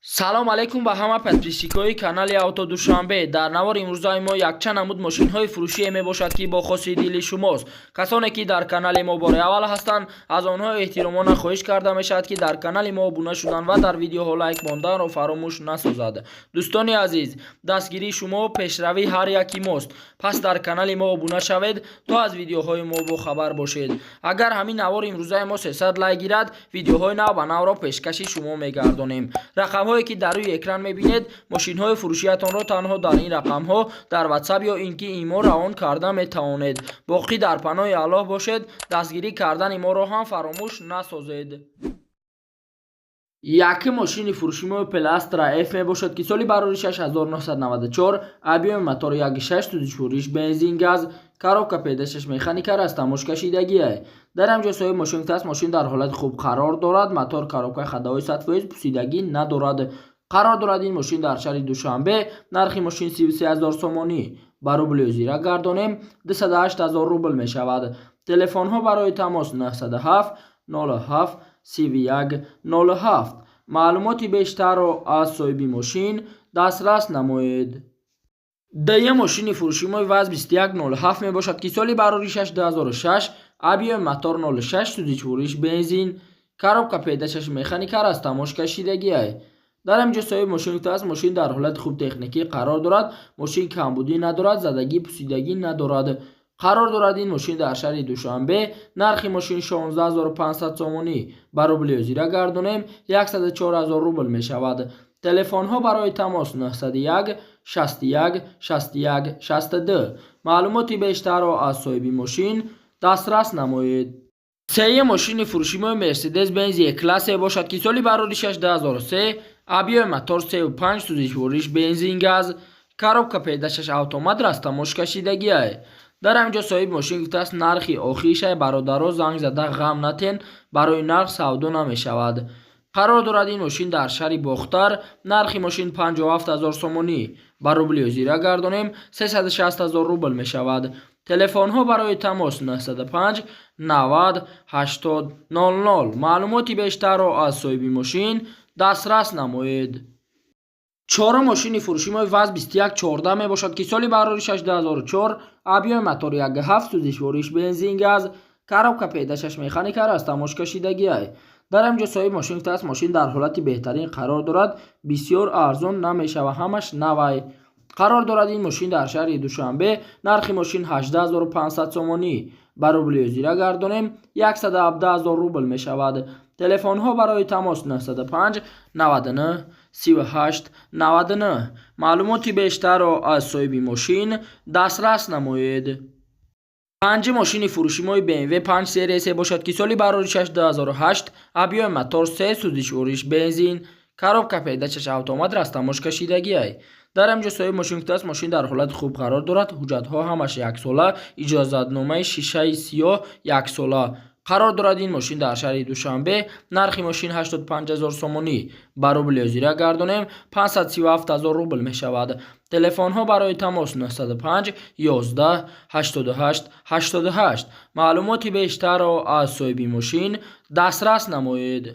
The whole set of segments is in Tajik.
Салом алейкум ба ҳама подписчикои канали Авто Душанбе. Дар навори имрӯзаи мо якчанд намуд мошинҳои фурӯшие мебошад, ки бо хоси дили шумост. Касоне ки дар канали мо бори аввал ҳастанд, аз онҳо эҳтиромона хоҳиш карда мешавад, ки дар канали мо обуна шудан ва дар видеоҳо лайк монданро фаромӯш насозад. Дӯстони азиз, дастгирии шумо пешравии ҳар яки мост, пас дар канали мо обуна шавед, то аз видеоҳои мо бохабар бошед. Агар ҳамин навори имрӯзаи мо 300 лайк гирад, видеоҳои нав ба навро пешкаши шумо мегардонем. Рақамҳое ки дар рӯи экран мебинед, мошинҳои фурӯшиятонро танҳо дар ин рақамҳо дар Ватсап ё ин ки имо равон карда метавонед. Боқӣ дар паноҳи Аллоҳ бошед, дастгирӣ кардани моро ҳам фаромӯш насозед. Якум мошини фурӯши мо Opel Astra F мебошад, ки соли бароришаш 1994, объёми мотор 1.6, сӯзишвориш бензин газ, коробка передачаш механика, растаможкашидагие. Дар ҳамҷо соҳиби мошин гуфтааст, мошин дар ҳолати хуб қарор дорад, мотор, коробка, ходовой 100% пусидагӣ надорад. Қарор дорад ин мошин дар шаҳри Душанбе. Нархи мошин 33 ҳазор сомонӣ, ба рубли ҳозира гардонем, 208 ҳазор рубл мешавад. Телефонҳо барои тамос 907 07 31 07. Маълумоти бештарро аз соҳиби мошин дастрас намоед. Дуюм мошини фурӯши мо ВАЗ 2107 мебошад, ки соли бароришаш 2006, объёми мотор 06, сӯзишвориш бензин, коробка передачаш механика, растаможкашидагиай. Дар ҳамин ҷо соҳиби мошин гуфтааст, мошин дар ҳолати хуб техникӣ қарор дорад, мошин камбудӣ надорад, задагӣ, пусидагӣ надорад. Қарор дорад ин мошин дар шаҳри Душанбе. Нархи мошин 16 500 сомонӣ, ба рубли ҳозира гардонем, 104 ҳазор рубл мешавад. Телефонҳо барои тамос 901 61 61 62. Маълумоти бештарро аз соҳиби мошин дастрас намоед. Сеюм мошини фурӯши мо Мерседес Бенз Е-классе бошад, ки соли бароришаш 2003, объёми мотор 3,5, сӯзишвориш бензин газ, коробка передачаш автомат, растаможкашидагиай. Дар ҳамин ҷо соҳиби мошин гуфтааст, нархи охиршай, бародаро, занг зада ғам натен, барои нарх савдо намешавад. Қарор дорад ин мошин дар шаҳри Бохтар. Нархи мошин 57 ҳазор сомонӣ, ба рубли ҳозира гардонем, 360 ҳазор рубл мешавад. Телефонҳо барои тамос 905 90 80 00. Маълумоти бештарро аз соҳиби мошин дастрас намоед. Чорум мошини фурӯши мо ВАЗ 2114 мебошад, ки соли бароришаш 2004, объёми мотор 1.7, сӯзишвориш бензин газ, коробка передачаш механика, растаможкашидагиай. Дар ҳамин ҷо соҳиби мошин гуфтааст, мошин дар ҳолати беҳтарин қарор дорад, бисёр арзон намешава, ҳамаш навай. Қарор дорад ин мошин дар шаҳри Душанбе. Нархи мошин 18 500 сомонӣ, ба рубли ҳозира гардонем, 117 ҳазор рубл мешавад. Телефонҳо барои тамос 905 99 38 99. Маълумоти бештарро аз соҳиби мошин дастрас намоед. Панҷум мошини фурӯши мои BMW 5 сериясе бошад, ки соли бароришаш 2008, объёми мотор 3, сӯзишвориш бензин, коробка передачаш автомат, растаможкашидагиай. Дар ҳамин ҷо соҳиби мошин гуфтааст, мошин дар ҳолати хуб қарор дорад, ҳуҷҷатҳо ҳамаш яксола, иҷозатномаи шишаи сиёҳ яксола. Қарор дорад ин мошин дар шаҳри Душанбе. Нархи мошин 85 ҳазор сомонӣ, ба рубли ҳозира гардонем, 537 ҳазор рубл мешавад. Телефонҳо барои тамос 905 11 88 88. Маълумоти бештарро аз соҳиби мошин дастрас намоед.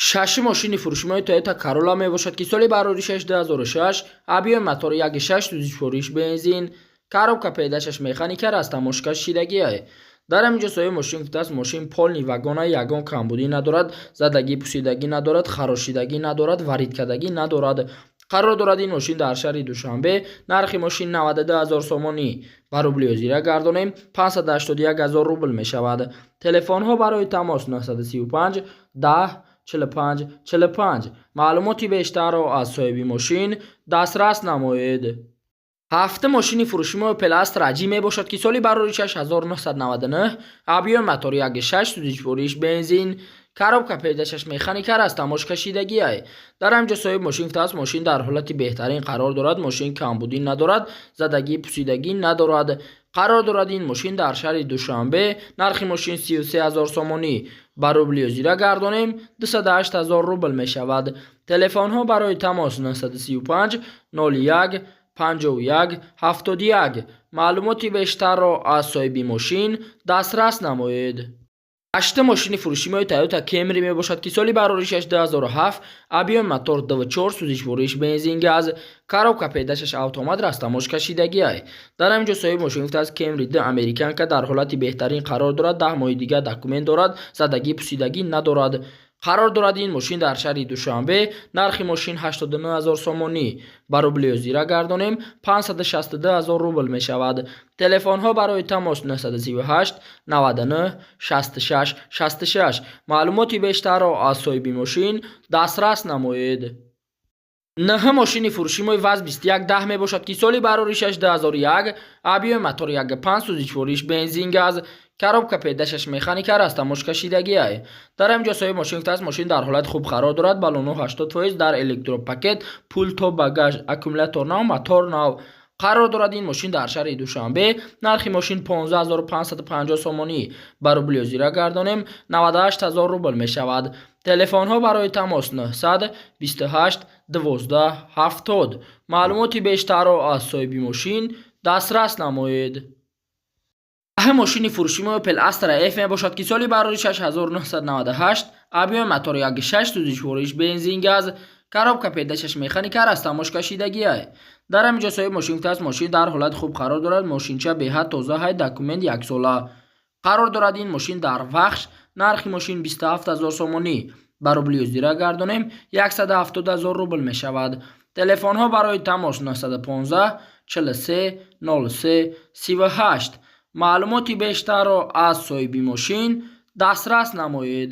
Шашум мошини фурӯши мои Toyota Corolla мебошад, ки соли бароришаш 2006, объёми мотор 1.6, сӯзишвориш бензин, коробка передачаш механика, растаможкашидагиай. Дар ҳамин ҷо соҳиби мошин гуфтааст, мошин полный вагона, ягон камбудӣ надорад, задагӣ, пусидагӣ надорад, харошидагӣ надорад, варидкардагӣ надорад. Қарор дорад ин мошин дар шаҳри Душанбе. Нархи мошин 92 ҳазор сомонӣ, ба рубли ҳозира гардонем, 581 ҳазор рубл мешавад. Телефонҳо барои тамос 935 10 45 45. Маълумоти бештарро аз соҳиби мошин дастрас намоед. Ҳафтум мошини фурӯши мо Opel Astra G мебошад, ки соли бароришаш 1999, объёми мотор 1.6, сӯзишвориш бензин, коробка передачаш механика, растаможкашидагиай. Дар ҳамин ҷо соҳиби мошин гуфтааст, мошин дар ҳолати беҳтарин қарор дорад, мошин камбудӣ надорад, задагӣ, пусидагӣ надорад. Қарор дорад ин мошин дар шаҳри Душанбе. Нархи мошин 33 ҳазор сомонӣ, ба рубли ҳозира гардонем, 208 ҳазор рубл мешавад. Телефонҳо барои тамос 935 01 51 71. Маълумоти бештарро аз соҳиби мошин дастрас намоед. Ҳаштум мошини фурӯшимои Toyota Camry мебошад, ки соли бароришаш 2007, объёми мотор 2.4, сӯзишвориш бензин газ, коробка передачаш автомат, растаможкашидагиай. Дар ҳамин ҷо соҳиби мошин гуфтааст, Camry 2 американка дар ҳолати беҳтарин қарор дорад, 10 моҳи дигар документ дорад, задагӣ пусидагӣ надорад. Қарор дорад ин мошин дар шаҳри Душанбе. Нархи мошин 89 ҳазор сомонӣ, ба рубли ҳозира гардонем, 562 ҳазор рубл мешавад. Телефонҳо барои тамос 938 99 66 66. Маълумоти бештарро аз соҳиби мошин дастрас намоед. Нӯҳум мошини фурӯшимои ВАЗ 2110 мебошад, ки соли бароришаш 2001, объёми мотор 1.5, сӯзишвориш бензин газ, коробка передачаш механика, растаможкашидагиай. Дар ҳамин ҷо соҳиби мошин гуфтааст, мошин дар ҳолати хуб қарор дорад, баллонҳо 80%, дар электропакет, пулт то багаж, аккумулятор нав, мотор нав. Қарор дорад ин мошин дар шаҳри Душанбе. Нархи мошин 15 550 сомонӣ, ба рубли ҳозира гардонем, 98 ҳазор рубл мешавад. Телефонҳо барои тамос 900 28 12 70. Маълумоти бештарро аз соҳиби мошин дастрас намоед. Даҳум мошини фурӯшимои Opel Astra F мебошад, ки соли бароришаш 1998, объёми мотор 1.6, сӯзишвориш бензин газ, коробка передачаш механика, растаможкашидагиай. Дар ҳамин ҷо соҳиби мошин гуфтааст, мошин дар ҳолати хуб қарор дорад, мошинча беҳад тоза ҳай, документ яксола. Қарор дорад ин мошин дар Вахш. Нархи мошин 27 ҳазор сомонӣ, ба рубли ҳозира гардонем, 170 ҳазор рубл мешавад. Телефонҳо барои тамос 915 43 03 38. Маълумоти бештарро аз соҳиби мошин дастрас намоед.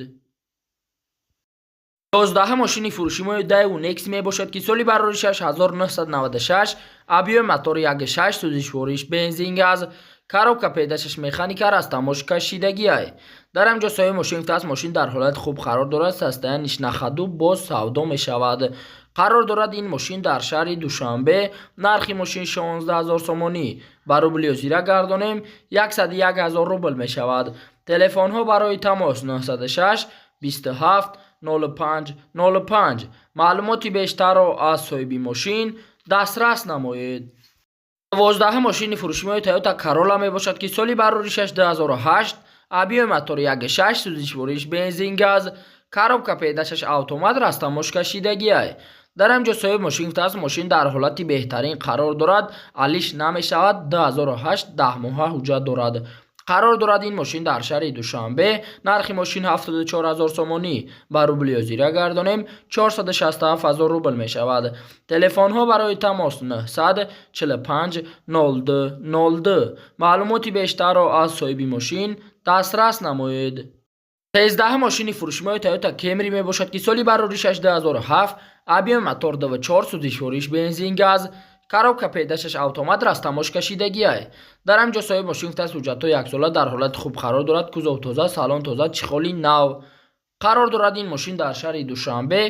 11-ум мошини фурӯшимои Daewoo Nexia мебошад, ки соли бароришаш 1996, объёми мотори 1.6, сӯзишвориш бензин газ, коробка передачаш механика, растаможкашидагиай. Дар ҳамин ҷо соҳиби мошин гуфтааст, мошин дар ҳолати хуб қарор дорад, состояниш на ходу, боз савдо мешавад. Қарор дорад ин мошин дар шаҳри Душанбе. Нархи мошин 16 ҳазор сомонӣ, ба рубли ҳозира гардонем, 101 ҳазор рубл мешавад. Телефонҳо барои тамос 906 27 05 05. Маълумоти бештарро аз соҳиби мошин дастрас намоед. 12-ум мошини фурӯшимои Toyota Corolla мебошад, ки соли бароришаш 2008, объёми мотори 1.6, сӯзишвориш бензин газ, коробка передачаш автомат, растаможкашидагиай. Дар ҳамин ҷо соҳиби мошин гуфтааст, мошин дар ҳолати беҳтарин қарор дорад, алиш намешавад, 2008, 10 моҳа ҳуҷҷат дорад. Қарор дорад ин мошин дар шаҳри Душанбе. Нархи мошин 74 ҳазор сомонӣ, ба рубли ҳозира гардонем, 467 ҳазор рубл мешавад. Телефонҳо барои тамос 900 45 02 02. Маълумоти бештарро аз соҳиби мошин дастрас намоед. 13-ум мошини фурӯшимои Toyota Camry мебошад, ки соли бароришаш 2007, объёми мотор 2.4, сӯзишвориш бензин газ, коробка передачаш автомат, растаможкашидагиай. Дар ҳамин ҷо соҳиби мошин гуфтааст, ҳуҷҷатҳо яксола, дар ҳолати хуб қарор дорад, кузов тоза, салон тоза, чехоли нав. Қарор дорад ин мошин дар шаҳри Душанбе.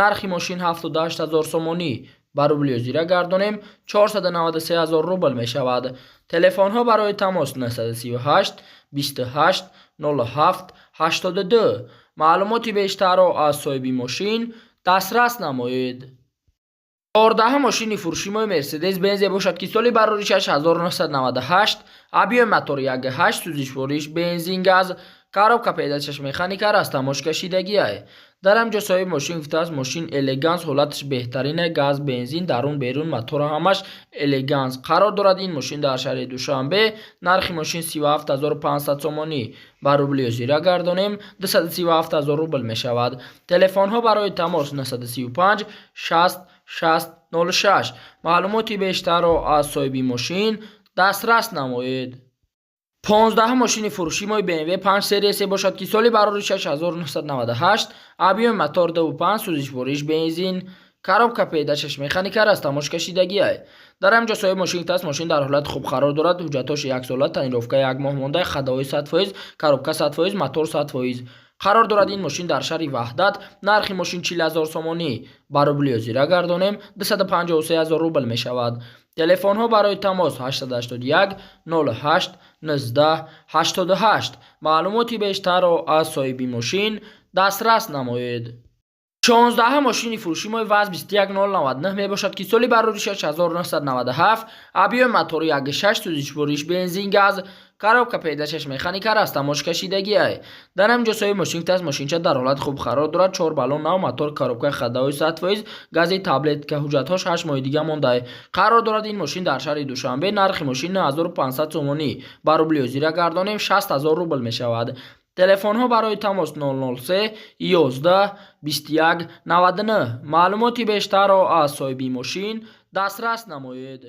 Нархи мошин 78 ҳазор сомонӣ, ба рубли ҳозира гардонем, 493 ҳазор рубл мешавад. Телефонҳо барои тамос 938 28 07 82. Маълумоти бештарро аз соҳиби мошин дастрас намоед. 14-ум мошини фурӯшимои Мерседес Бенз бошад, ки соли бароришаш 1998, объёми мотори 1.8, сӯзишвориш бензин газ, коробка передачаш механика, растаможкашидагиай. Дар ҳамин ҷо соҳиби мошин гуфтааст, мошин элеганс, ҳолаташ беҳтарине, газ, бензин, дарун берун мотора ҳамаш элеганс. Қарор дорад ин мошин дар шаҳри Душанбе. Нархи мошин 37 500 сомонӣ, ба рубли ҳозира гардонем, 237 ҳазор рубл мешавад. Телефонҳо барои тамос 935 60 60 06. Маълумоти бештарро аз соҳиби мошин дастрас намоед. 15-ум мошини фурӯшимои BMW 5 серия бошад, ки соли бароришаш 1998, объёми мотор 2.5, сӯзишвориш бензин, коробка передачаш механика, растаможкашидагиай. Дар ҳамин ҷо соҳиби мошин гуфтааст, мошин дар ҳолати хуб қарор дорад, ҳуҷҷатҳош яксола, тонировка як моҳ монда, ходовой 100%, коробка 100%, мотор 100%. Қарор дорад ин мошин дар шаҳри Ваҳдат. Нархи мошин 40 ҳазор сомонӣ, ба рубли ҳозира гардонем, 253 ҳазор рубл мешавад. Телефонҳо барои тамос 881 08 19 88. Маълумоти бештарро аз соҳиби мошин дастрас намоед. 16-ум мошини фурӯшимои ВАЗ 21099 мебошад, ки соли бароришаш 1997, объёми мотори 1.6, сӯзишвориш бензин газ. Коробка передачаш механика, растаможкашидагиай. Дар ҳамин ҷо соҳиби мошин гуфтааст, мошинча дар ҳолати хуб қарор дорад, чор баллон нав, мотор, коробка, ходовой 100%, гази таблетка, ҳуҷҷатҳош 8 моҳи дига мондай. Қарор дорад ин мошин дар шаҳри Душанбе. Нархи мошин 9500 сомонӣ, ба рубли ҳозира гардонем, 60 000 рубл мешавад. Телефонҳо барои тамос 003 11 21 99. Маълумоти бештарро аз соҳиби мошин дастрас намоед.